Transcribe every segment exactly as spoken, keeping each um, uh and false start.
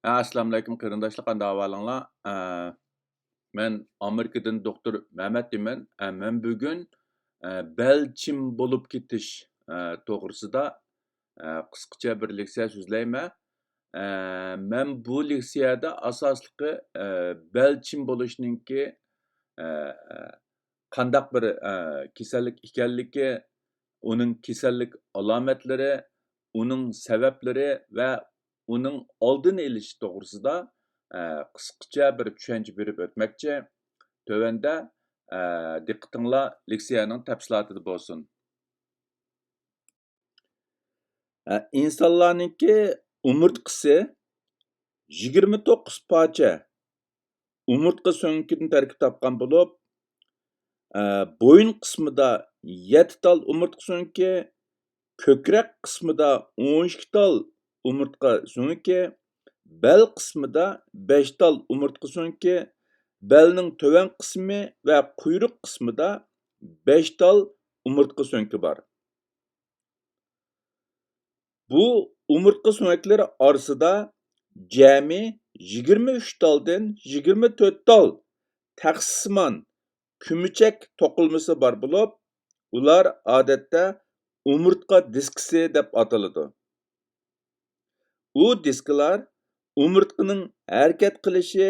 ھە، ئەسسالامۇئەلەيكۇم قېرىنداشلار، قانداق ئەھۋالىڭلار؟ ئە، مەن ئامېرىكىدىن دوختۇر مەمەت دېمەن. ئە، مەن بۈگۈن، ئە، بەل چىم بولۇپ كېتىش، ئە، توغرىسىدا، ئە، قىسقىچە بىر لېكسىيە سۆزلەيمەن. ئە، مەن بۇ لېكسىيەدە ئاساسلىقى، ئە، بەل چىم بولۇشنىڭكى، ئە، قانداق بىر، ئە، كېسەللىك ئىكەنلىكى، ئۇنىڭ كېسەللىك ئالامەتلىرى، ئۇنىڭ سەۋەبلىرى ۋە ئۇنىڭ ئالدىنى ئېلىش توغرىسىدا، ئە، قىسقىچە بىر چۈشەنچە بېرىپ ئۆتمەكچى. تۆۋەندە، ئە، دىققىتىڭلار لېكسىيەنىڭ تەپسىلاتىدا بولسۇن. ئە، ئىنسانلارنىڭكى ئومۇرتقىسى يىگىرمە توققۇز پارچە ئومۇرتقا سۆڭىكىدىن تەركىب تاپقان بولۇپ، ئە، بويۇن قىسمىدا يەتتە تال ئومۇرتقا سۆڭىكى، كۆكرەك قىسمىدا ئون ئىككى تال ئومۇرتقا سۆڭىكى، بەل قىسمىدا بەش تال ئومۇرتقا سۆڭىكى، بەلنىڭ تۆۋەن قىسمى ۋە قۇيرۇق قىسمىدا بەش تال ئومۇرتقا سۆڭىكى بار. بۇ ئومۇرتقا سۆڭەكلىرى ئارىسىدا جەمئىي يىگىرمە ئۈچ تالدىن يىگىرمە تۆت تال تەخسىسىمان كۆمۈچەك توقۇلمىسى بار بولۇپ، ئۇلار ئادەتتە ئومۇرتقا دىسكىسى دەپ ئاتىلىدۇ. ئۇ دىسكىلار ئومۇرتقىنىڭ ھەرىكەت قىلىشى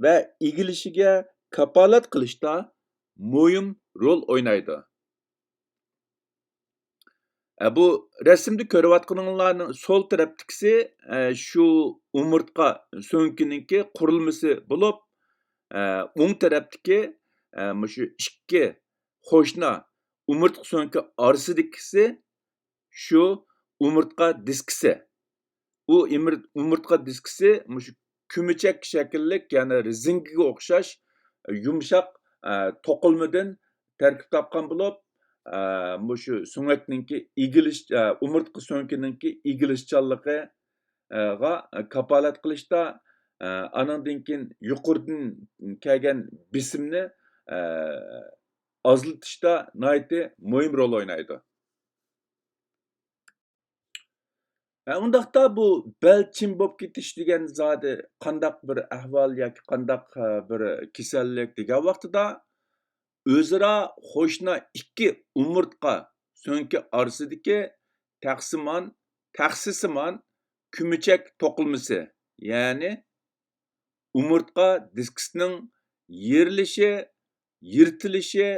ۋە ئېگىلىشىگە كاپالەت قىلىشتا مۇھىم رول ئوينايدۇ. ئە، بۇ رەسىمدە كۆرۈۋاتقىنىڭلارنىڭ سول تەرەپتىكىسى، ئە، شۇ ئومۇرتقا سۆڭىكىنىڭكى قۇرۇلمىسى بولۇپ، ئە، ئوڭ تەرەپتىكى، ئە، مۇشۇ ئىككى قوشنا ئومۇرتقا سۆڭىكى ئارىسىدىكىسى شۇ ئومۇرتقا دىسكىسى. ئۇ ئىمىر-، ئومۇرتقا دىسكىسى مۇشۇ كۆمۈچەك شەكىللىك، يەنى رېزىنكىگە ئوخشاش يۇمشاق، ئە، توقۇلمىدىن تەركىب تاپقان بولۇپ، ئە، مۇشۇ سۆڭەكنىڭكى ئېگىلىش، ئە، ئومۇرتقا سۆڭىكىنىڭكى ئېگىلىشچانلىقى، ئە، غا كاپالەت قىلىشتا، ئە، ئانىڭدىن كېيىن يۇقىرىدىن كەلگەن بېسىمنى، ئە، ئازلىتىشتا ناھايىتى مۇھىم رول ئوينايدۇ. ھە، ئۇنداقتا بۇ بەل چىم بولۇپ كېتىش دېگەن زادى قانداق بىر ئەھۋال ياكى قانداق، ئە، بىر كېسەللىك دېگەن ۋاقتىدا، ئۆزئارا قوشنا ئىككى ئومۇرتقا سۆڭىكى ئارىسىدىكى تەخسىمان، تەخسىسىمان كۆمۈچەك توقۇلمىسى، يەنى ئومۇرتقا دىسكىسىنىڭ يېرىلىشى، يىرتىلىشى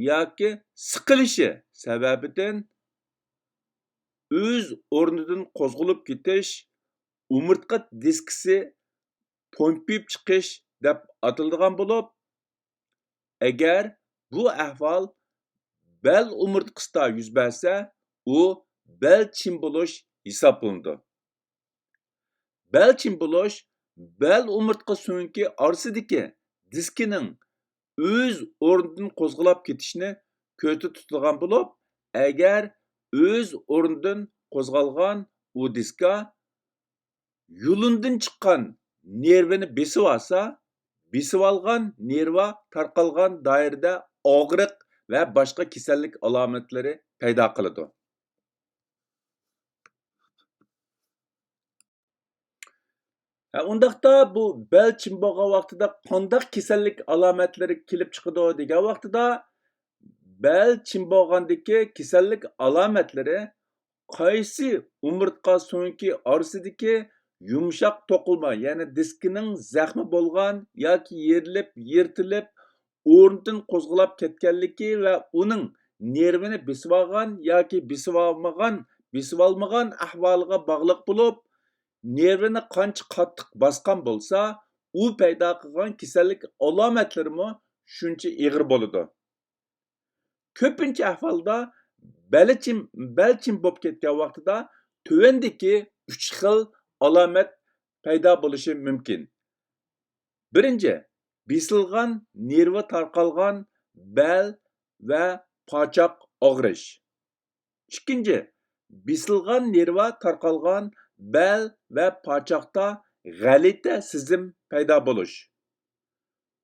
ياكى سىقىلىشى سەۋەبىدىن ئۆز ئورنىدىن قوزغىلىپ كېتىش ئومۇرتقا دىسكىسى پومپىيىپ چىقىش دەپ ئاتىلىدىغان بولۇپ، ئەگەر بۇ ئەھۋال بەل ئومۇرتقىسىدا يۈز بەرسە، ئۇ بەل چىم بولۇش ھېسابلىنىدۇ. بەل چىم بولۇش بەل ئومۇرتقا سۆڭىكى ئارىسىدىكى دىسكىنىڭ ئۆز ئورنىدىن قوزغىلاپ كېتىشىنى كۆزدە تۇتىدىغان بولۇپ، ئەگەر ئۆز ئورنىدىن قوزغالغان ئۇ دىسكا يۇلۇندىن چىققان نېرۋىنى بېسىۋالسا، بېسىۋالغان نېرۋا تارقالغان دائىرىدە ئاغرىق ۋە باشقا كېسەللىك ئالامەتلىرى پەيدا قىلىدۇ. ھە، ئۇنداقتا بۇ بەل چىم بولغان ۋاقتىدا قانداق كېسەللىك ئالامەتلىرى كېلىپ چىقىدۇ دېگەن ۋاقتىدا، بەل چىم بولغاندىكى كېسەللىك ئالامەتلىرى قايسى ئومۇرتقا سۆڭىكى ئارىسىدىكى يۇمشاق توقۇلما، يەنى دىسكىنىڭ زەخمى بولغان ياكى يېرىلىپ، يىرتىلىپ، ئورنىدىن قوزغىلاپ كەتكەنلىكى ۋە ئۇنىڭ نېرۋىنى بېسىۋالغان ياكى بېسىۋالمىغان، بېسىۋالمىغان ئەھۋالىغا باغلىق بولۇپ، نېرۋىنى قانچە قاتتىق باسقان بولسا، ئۇ پەيدا قىلغان كېسەللىك ئالامەتلىرىمۇ شۇنچە ئېغىر بولىدۇ. كۆپىنچە ئەھۋالدا بەلچىم، بەلچىم بولۇپ كەتكەن ۋاقتىدا تۆۋەندىكى ئۈچ خىل ئالامەت پەيدا بولۇشى مۇمكىن. بىرىنچى، بېسىلغان نېرۋا تارقالغان بەل ۋە پاچاق ئاغرىش. ئىككىنچى، بېسىلغان نېرۋا تارقالغان بەل ۋە پاچاقتا غەلىتە سېزىم پەيدا بولۇش.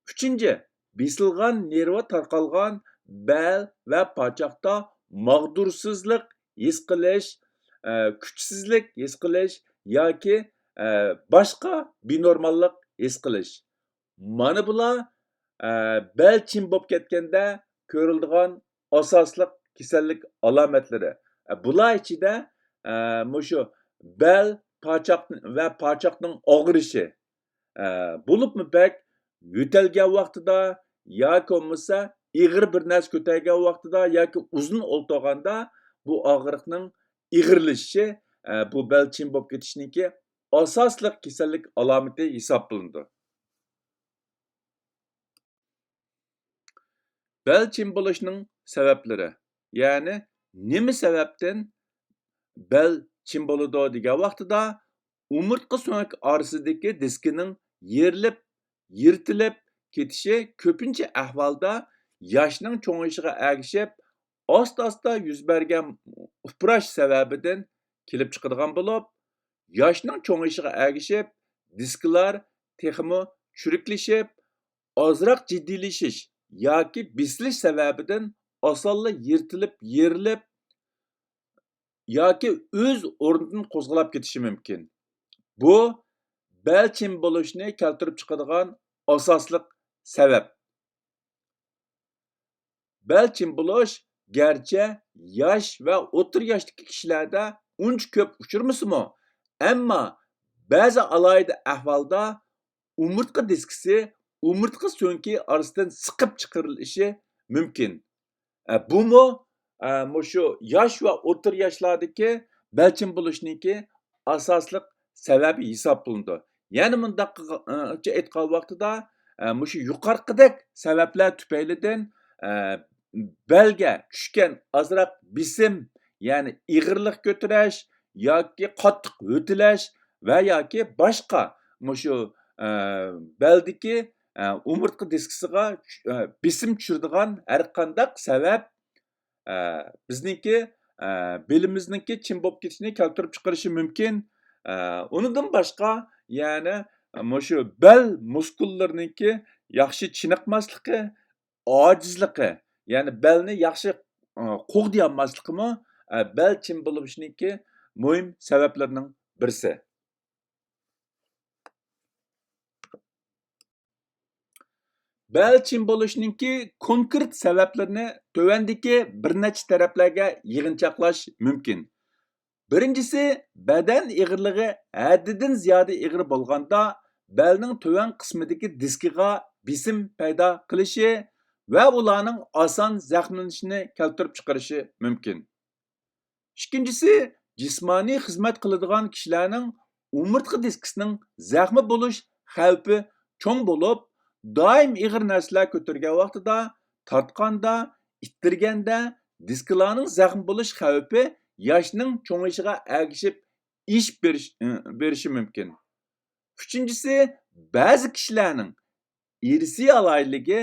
ئۈچىنچى، بېسىلغان نېرۋا تارقالغان بەل ۋە پاچاقتا ماغدۇرسىزلىق ھېس قىلىش، ئە، كۈچسىزلىك ھېس قىلىش ياكى، ئە، باشقا بىنورماللىق ھېس قىلىش. مانا بۇلار، ئە، بەل چىم بولۇپ كەتكەندە كۆرۈلىدىغان ئاساسلىق كېسەللىك ئالامەتلىرى. ئە، بۇلار ئىچىدە، ئە، مۇشۇ بەل، پاچاق ۋە پاچاقنىڭ ئاغرىشى، ئە، بولۇپمۇ بەك يۆتەلگەن ۋاقتىدا ياكى بولمىسا ئېغىر بىر نەرسە كۆتەرگەن ۋاقتىدا ياكى ئۇزۇن ئولتۇرغاندا بۇ ئاغرىقنىڭ ئېغىرلىشىشى، ئە، بۇ بەل چىم بولۇپ كېتىشنىڭكى ئاساسلىق كېسەللىك ئالامىتى ھېسابلىنىدۇ. بەل چىم بولۇشنىڭ سەۋەبلىرى، يەنى نېمە سەۋەبتىن بەل چىم بولىدۇ دېگەن ۋاقتىدا، ئومۇرتقا سۆڭەك ئارىسىدىكى دىسكىنىڭ يېرىلىپ، يىرتىلىپ كېتىشى كۆپىنچە ئەھۋالدا ياشنىڭ چوڭىيىشىغا ئەگىشىپ، ئاستا-ئاستا يۈز بەرگەن ئۇپراش سەۋەبىدىن كېلىپ چىقىدىغان بولۇپ، ياشنىڭ چوڭىيىشىغا ئەگىشىپ، دىسكىلار تېخىمۇ چۈرۈكلىشىپ، ئازراق جىددىيلىشىش ياكى بېسىلىش سەۋەبىدىن ئاسانلا يىرتىلىپ، يېرىلىپ ياكى ئۆز ئورنىدىن قوزغىلاپ كېتىشى مۇمكىن. بۇ بەل چىم بولۇشنى كەلتۈرۈپ چىقىدىغان ئاساسلىق سەۋەب. بەل چىم بولۇش گەرچە ياش ۋە ئوتتۇرا ياشتىكى كىشىلەردە ئۇنچە كۆپ ئۇچرىمىسىمۇ، ئەمما بەزى ئالاھىدە ئەھۋالدا ئومۇرتقا دىسكىسى ئومۇرتقا سۆڭىكى ئارىسىدىن سىقىپ چىقىرىلىشى مۇمكىن. ئە، بۇمۇ، ئە، مۇشۇ ياش ۋە ئوتتۇرا ياشلاردىكى بەل چىم بولۇشنىڭكى ئاساسلىق سەۋەبى ھېسابلىنىدۇ. يەنە مۇنداق قىلغا-، ئە، ئېيتقان ۋاقتىدا، ئە، مۇشۇ يۇقىرىقىدەك سەۋەبلەر تۈپەيلىدىن، ئە، بەلگە چۈشكەن ئازراق بېسىم، يەنى ئېغىرلىق كۆتۈرۈش ياكى قاتتىق يۆتىلىش ۋە ياكى باشقا مۇشۇ، ئە، بەلدىكى، ئە، ئومۇرتقا دىسكىسىغا، ئە، بېسىم چۈشۈرىدىغان ھەر قانداق سەۋەب، ئە، بىزنىڭكى، ئە، بېلىمىزنىڭكى چىم بولۇپ كېتىشىنى كەلتۈرۈپ چىقىرىشى مۇمكىن. ئە، ئۇنىڭدىن باشقا، يەنى مۇشۇ بەل مۇسكۇللىرىنىڭكى ياخشى چېنىقماسلىقى، ئاجىزلىقى، يەنى بەلنى ياخشى، ئە، قوغدىيالماسلىقىمۇ، ئە، بەل چىم بولۇشنىڭكى مۇھىم سەۋەبلىرىنىڭ بىرسى. بەل چىم بولۇشنىڭكى كونكرېت سەۋەبلىرىنى تۆۋەندىكى بىر نەچچە تەرەپلەرگە يىغىنچاقلاش مۇمكىن. بىرىنچىسى، بەدەن ئېغىرلىقى ھەددىدىن زىيادە ئېغىر بولغاندا، بەلنىڭ تۆۋەن قىسمىدىكى دىسكىغا بېسىم پەيدا قىلىشى ۋە ئۇلارنىڭ ئاسان زەخىملىنىشىنى كەلتۈرۈپ چىقىرىشى مۇمكىن. ئىككىنچىسى، جىسمانىي خىزمەت قىلىدىغان كىشىلەرنىڭ ئومۇرتقا دىسكىسىنىڭ زەخمى بولۇش خەۋپى چوڭ بولۇپ، دائىم ئېغىر نەرسىلەر كۆتۈرگەن ۋاقتىدا، تارتقاندا، ئىتتىرگەندە دىسكىلارنىڭ زەخمى بولۇش خەۋپى ياشنىڭ چوڭىيىشىغا ئەگىشىپ ئېشىپ بېرىش-، بېرىشى مۇمكىن. ئۈچىنچىسى، بەزى كىشىلەرنىڭ ئىرسىي ئالاھىدىلىكى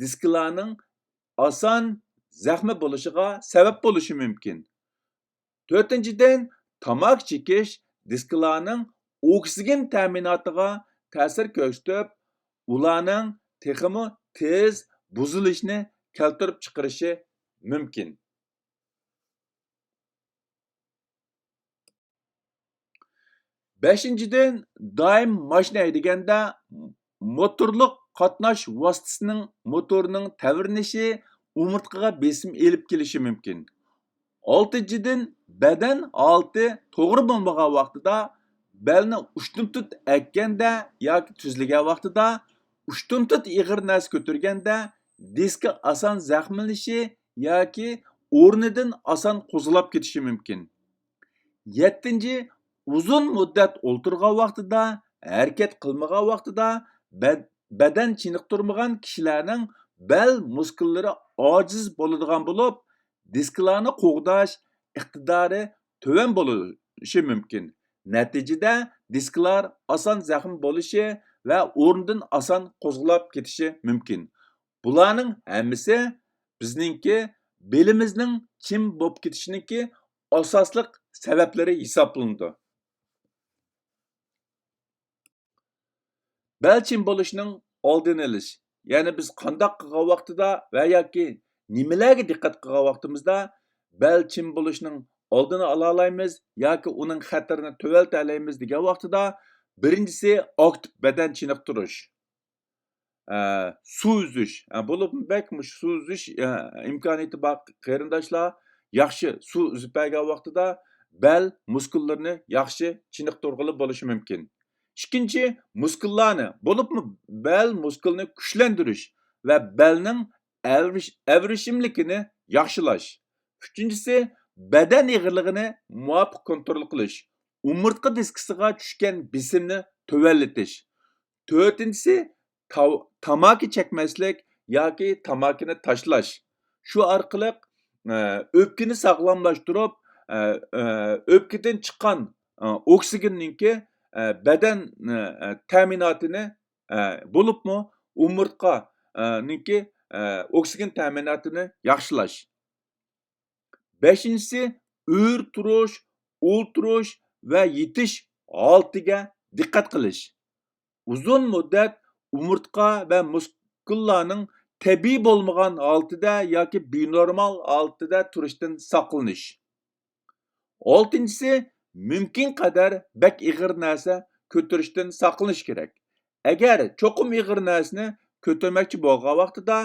دىسكىلارنىڭ ئاسان زەخمى بولۇشىغا سەۋەب بولۇشى مۇمكىن. تۆتىنچىدىن، تاماكا چېكىش دىسكىلارنىڭ ئوكسىگېن تەمىناتىغا تەسىر كۆرسىتىپ، ئۇلارنىڭ تېخىمۇ تېز بۇزۇلۇشىنى كەلتۈرۈپ چىقىرىشى مۇمكىن. بەشىنچىدىن، دائىم ماشىنا ھەيدىگەندە موتورلۇق قاتناش ۋاسىتىسىنىڭ موتورىنىڭ تەۋرىنىشى ئومۇرتقىغا بېسىم ئېلىپ كېلىشى مۇمكىن. ئالتىنچىدىن، بەدەن ھالىتى توغرا بولمىغان ۋاقتىدا، بەلنى ئۇشتۇمتۇت ئەگكەندە ياكى تۈزلىگەن ۋاقتىدا، ئۇشتۇمتۇت ئېغىر نەرسە كۆتۈرگەندە، دىسكا ئاسان زەخىملىنىشى ياكى ئورنىدىن ئاسان قوزغىلاپ كېتىشى مۇمكىن. يەتتىنچى، ئۇزۇن مۇددەت ئولتۇرغان ۋاقتىدا، ھەرىكەت قىلمىغان ۋاقتىدا بەد-، بەدەن چېنىقتۇرمىغان كىشىلەرنىڭ بەل مۇسكۇللىرى ئاجىز بولىدىغان بولۇپ، دىسكىلارنى قوغداش ئىقتىدارى تۆۋەن بولۇشى مۇمكىن. نەتىجىدە، دىسكىلار ئاسان زەخىم بولۇشى ۋە ئورنىدىن ئاسان قوزغىلاپ كېتىشى مۇمكىن. بۇلارنىڭ ھەممىسى بىزنىڭكى بېلىمىزنىڭ چىم بولۇپ كېتىشىنىڭكى ئاساسلىق سەۋەبلىرى ھېسابلىنىدۇ. بەل چىم بولۇشنىڭ ئالدىنى ئېلىش، يەنى بىز قانداق قىلغان ۋاقتىدا ۋە ياكى نېمىلەرگە دىققەت قىلغان ۋاقتىمىزدا بەل چىم بولۇشنىڭ ئالدىنى ئالالايمىز ياكى ئۇنىڭ خەتىرىنى تۆۋەنلىتەلەيمىز دېگەن ۋاقتىدا، بىرىنچىسى، ئاكتىپ بەدەن چېنىقتۇرۇش. ئە، سۇ ئۈزۈش. ئە، بولۇپمۇ بەك مۇشۇ سۇ ئۈزۈش، ئە، ئىمكانىيىتى بار قېرىنداشلار ياخشى سۇ ئۈزۈپ بەرگەن ۋاقتىدا بەل مۇسكۇللىرىنى ياخشى چېنىقتۇرغىلى بولۇشى مۇمكىن. ئىككىنچى، مۇسكۇللارنى، بولۇپمۇ بەل مۇسكۇلنى كۈچلەندۈرۈش ۋە بەلنىڭ ئەۋرىش-، ئەۋرىشىملىكىنى ياخشىلاش. ئۈچىنچىسى، بەدەن ئېغىرلىقىنى مۇۋاپىق كونترول قىلىش، ئومۇرتقا دىسكىسىغا چۈشكەن بېسىمنى تۆۋەنلىتىش. تۆتىنچىسى، تاۋ-، تاماكا چەكمەسلىك ياكى تاماكىنى تاشلاش. شۇ ئارقىلىق، ئە، ئۆپكىنى ساغلاملاشتۇرۇپ، ئە، ئە، ئۆپكىدىن چىققان، ئە، ئوكسىگېننىڭكى، ئە، بەدەن، ئە، ئە، تەمىناتىنى، ئە، بولۇپمۇ ئومۇرتقا، ئە، نىڭكى، ئە، ئوكسىگېن تەمىناتىنى ياخشىلاش. بەشىنچىسى، ئۆرە تۇرۇش، ئولتۇرۇش ۋە يېتىش ھالىتىگە دىققەت قىلىش. ئۇزۇن مۇددەت ئومۇرتقا ۋە مۇسكۇللارنىڭ تەبىئىي بولمىغان ھالىتىدە ياكى بىنورمال ھالىتىدە تۇرۇشتىن ساقلىنىش. ئالتىنچىسى، مۇمكىن قەدەر بەك ئېغىر نەرسە كۆتۈرۈشتىن ساقلىنىش كېرەك. ئەگەر چوقۇم ئېغىر نەرسىنى كۆتۈرمەكچى بولغان ۋاقتىدا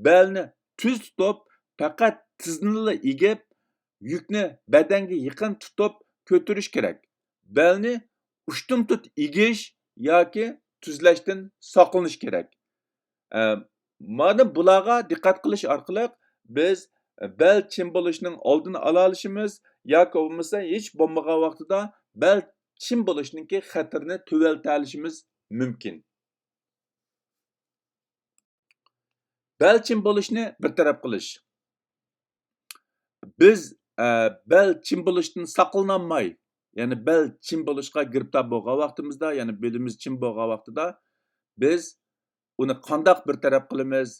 بەلنى تۈز تۇتۇپ، پەقەت تىزنىلا ئېگىپ، يۈكنى بەدەنگە يېقىن تۇتۇپ كۆتۈرۈش كېرەك. بەلنى ئۇشتۇمتۇت ئېگىش ياكى تۈزلەشتىن ساقلىنىش كېرەك. ئە، مانا بۇلارغا دىققەت قىلىش ئارقىلىق بىز بەل چىم بولۇشنىڭ ئالدىنى ئالالىشىمىز ياكى بولمىسا ھېچ بولمىغان ۋاقتىدا بەل چىم بولۇشنىڭكى خەتىرىنى تۆۋەنلىتەلىشىمىز مۇمكىن. بەل چىم بولۇشنى بىر تەرەپ قىلىش. بىز، ئە، بەل چىم بولۇشتىن ساقلىنالماي، يەنى بەل چىم بولۇشقا گىرىپتار بولغان ۋاقتىمىزدا، يەنى بېلىمىز چىم بولغان ۋاقتىدا بىز ئۇنى قانداق بىر تەرەپ قىلىمىز،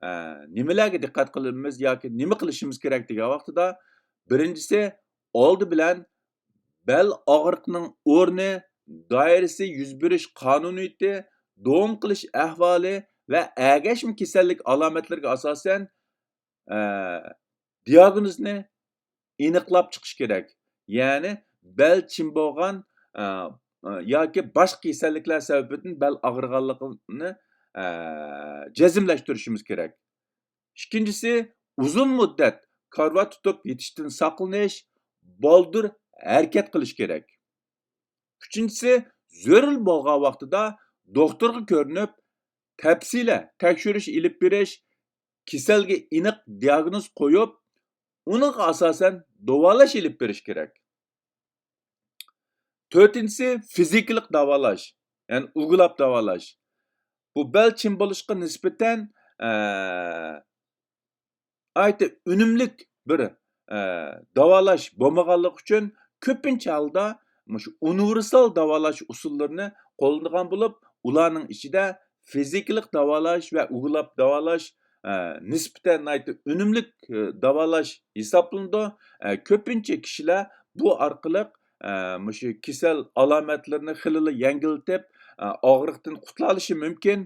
ئە، نېمىلەرگە دىققەت قىلىمىز ياكى نېمە قىلىشىمىز كېرەك دېگەن ۋاقتىدا، بىرىنچىسى، ئالدى بىلەن بەل ئاغرىقىنىڭ ئورنى، دائىرىسى، يۈز بېرىش قانۇنىيىتى، داۋام قىلىش ئەھۋالى ۋە ئەگەشمە كېسەللىك ئالامەتلىرىگە ئاساسەن، ئە، دىياگنوزنى ئېنىقلاپ چىقىش كېرەك. يەنى بەل چىم بولغان، ئە، ئە، ياكى باشقا كېسەللىكلەر سەۋەبىدىن بەل ئاغرىغانلىقىنى، ئە، جەزملەشتۈرۈشىمىز كېرەك. ئىككىنچىسى، ئۇزۇن مۇددەت كارىۋات تۇتۇپ يېتىشتىن ساقلىنىش، بالدۇر ھەرىكەت قىلىش كېرەك. ئۈچىنچىسى، زۆرۈر بولغان ۋاقتىدا دوختۇرغا كۆرۈنۈپ، تەپسىلىي تەكشۈرۈش ئېلىپ بېرىش، كېسەلگە ئېنىق دىياگنوز قويۇپ، ئۇنىڭغا ئاساسەن داۋالاش ئېلىپ بېرىش كېرەك. تۆتىنچىسى، فىزىكىلىق داۋالاش، يەنى ئۇۋىلاپ داۋالاش. بۇ بەل چىم بولۇشقا نىسبەتەن، ئە، ناھايىتى ئۈنۈملۈك بىر، ئە، داۋالاش بولمىغانلىقى ئۈچۈن كۆپىنچە ھالدا مۇشۇ ئۇنىۋېرسال داۋالاش ئۇسۇللىرىنى قوللىنىدىغان بولۇپ، ئۇلارنىڭ ئىچىدە فىزىكىلىق داۋالاش ۋە ئۇۋىلاپ داۋالاش، ئە، نىسبەتەن ناھايىتى ئۈنۈملۈك، ئە، داۋالاش ھېسابلىنىدۇ. ئە، كۆپىنچە كىشىلەر بۇ ئارقىلىق، ئە، مۇشۇ كېسەل ئالامەتلىرىنى خېلىلا يەڭگىللىتىپ، ئە، ئاغرىقتىن قۇتۇلالىشى مۇمكىن.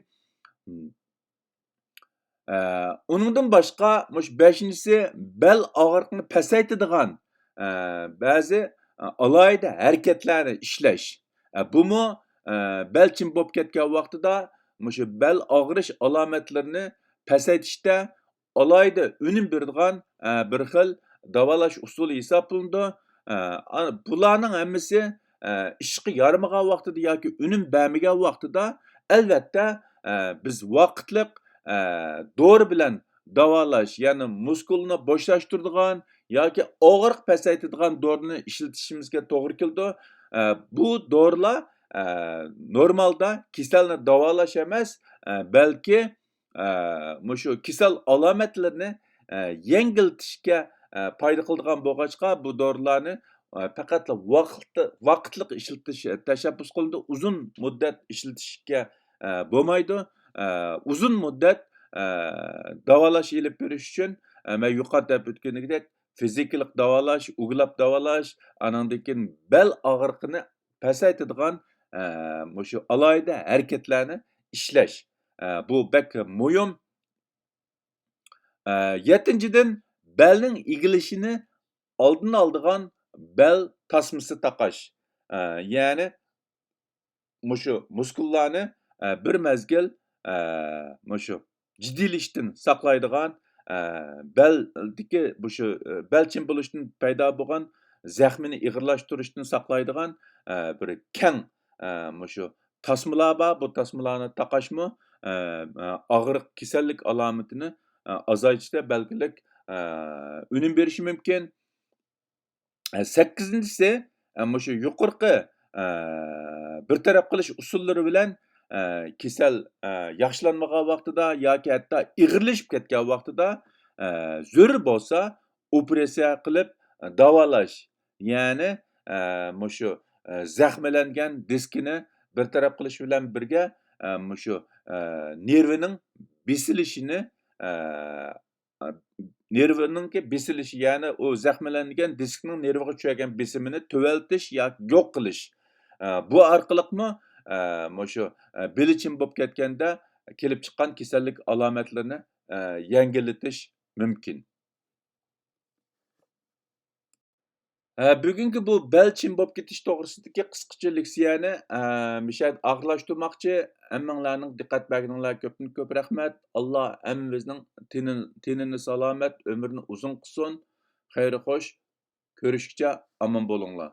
ئە، ئۇنىڭدىن باشقا، مۇشۇ بەشىنچىسى، بەل ئاغرىقىنى پەسەيتىدىغان، ئە، بەزى، ئە، ئالاھىدە ھەرىكەتلەرنى ئىشلەش. ئە، بۇمۇ، ئە، بەل چىم بولۇپ كەتكەن ۋاقتىدا مۇشۇ بەل ئاغرىش ئالامەتلىرىنى پەسەيتىشتە ئالاھىدە ئۈنۈم بېرىدىغان، ئە، بىر خىل داۋالاش ئۇسۇلى ھېسابلىنىدۇ. ئە، ئا-، بۇلارنىڭ ھەممىسى، ئە، ئىشقا يارىمىغان ۋاقتىدا ياكى ئۈنۈم بەرمىگەن ۋاقتىدا، ئەلۋەتتە، ئە، بىز ۋاقىتلىق، ئە، دورا بىلەن داۋالاش، يەنى مۇسكۇلنى بوشاشتۇرىدىغان ياكى ئاغرىق پەسەيتىدىغان دورىنى ئىشلىتىشىمىزگە توغرا كېلىدۇ. ئە، بۇ دورىلار، ئە، نورمالدا كېسەلنى داۋالاش ئەمەس، ئە، بەلكى، ئە، مۇشۇ كېسەل ئالامەتلىرىنى، ئە، يەڭگىللىتىشكە، ئە، پايدا قىلىدىغان بولغاچقا، بۇ دورىلارنى، ئە، پەقەتلا ۋاقىت-، ۋاقىتلىق ئىشلىتىش تەشەببۇس قىلىنىدۇ. ئۇزۇن مۇددەت ئىشلىتىشكە، ئە، بولمايدۇ. ئە، ئۇزۇن مۇددەت، ئە، داۋالاش ئېلىپ بېرىش ئۈچۈن، ئە، مەن يۇقىرىدا دەپ ئۆتكىنىدەك، فىزىكىلىق داۋالاش، ئۇۋىلاپ داۋالاش، ئانىڭدىن كېيىن بەل ئاغرىقىنى پەسەيتىدىغان، ئە، مۇشۇ ئالاھىدە ھەرىكەتلەرنى ئىشلەش. ئە، بۇ بەك مۇھىم. ئە، يەتتىنچىدىن، بەلنىڭ ئېگىلىشىنى ئالدىنى ئالىدىغان بەل تاسمىسى تاقاش. ئە، يەنى مۇشۇ مۇسكۇللارنى، ئە، بىر مەزگىل، ئە، مۇشۇ جىددىيلىشىشتىن ساقلايدىغان، ئە، بەلدىكى مۇشۇ، ئە، بەلچىن بولۇشتىن پەيدا بولغان زەخمىنى ئېغىرلاشتۇرۇشتىن ساقلايدىغان، ئە، بىر كەڭ، ئە، مۇشۇ تاسمىلار بار. بۇ تاسمىلارنى تاقاشمۇ، ئە، ئە، ئاغرىق، كېسەللىك ئالامىتىنى، ئە، ئازايتىشتا بەلگىلىك، ئە، ئۈنۈم بېرىشى مۇمكىن. ئە، سەككىزىنچىسى، ئە، مۇشۇ يۇقىرىقى، ئە، بىر تەرەپ قىلىش ئۇسۇللىرى بىلەن، ئە، كېسەل، ئە، ياخشىلانمىغان ۋاقتىدا ياكى ھەتتا ئېغىرلىشىپ كەتكەن ۋاقتىدا، ئە، زۆرۈر بولسا ئوپېراتسىيە قىلىپ، ئە، داۋالاش، يەنى، ئە، مۇشۇ، ئە، زەخىملەنگەن دىسكىنى بىر تەرەپ قىلىش بىلەن بىرگە، ئە، مۇشۇ، ئە، نېرۋىنىڭ بېسىلىشىنى، ئە، نېرۋىنىڭكى بېسىلىشى، يەنى ئۇ زەخىملەنگەن دىسكنىڭ نېرۋىغا چۈشۈرگەن بېسىمىنى تۆۋەنلىتىش ياكى يوق قىلىش. ئە، بۇ ئارقىلىقمۇ، ئە، مۇشۇ، ئە، بېلى چىم بولۇپ كەتكەندە كېلىپ چىققان كېسەللىك ئالامەتلىرىنى، ئە، يەڭگىللىتىش مۇمكىن. ھە، بۈگۈنكى بۇ بەل چىم بولۇپ كېتىش توغرىسىدىكى قىسقىچە لېكسىيەنى، ئە، مۇشۇ يەردە ئاخىرلاشتۇرماقچى. ھەممىڭلارنىڭ دىققەت بەرگىنىڭلارغا كۆپتىن كۆپ رەھمەت. ئاللا ھەممىمىزنىڭ تېنى-، تېنىنى سالامەت، ئۆمرىنى ئۇزۇن قىلسۇن. خەير خوش. كۆرۈشكىچە ئامان بولۇڭلار.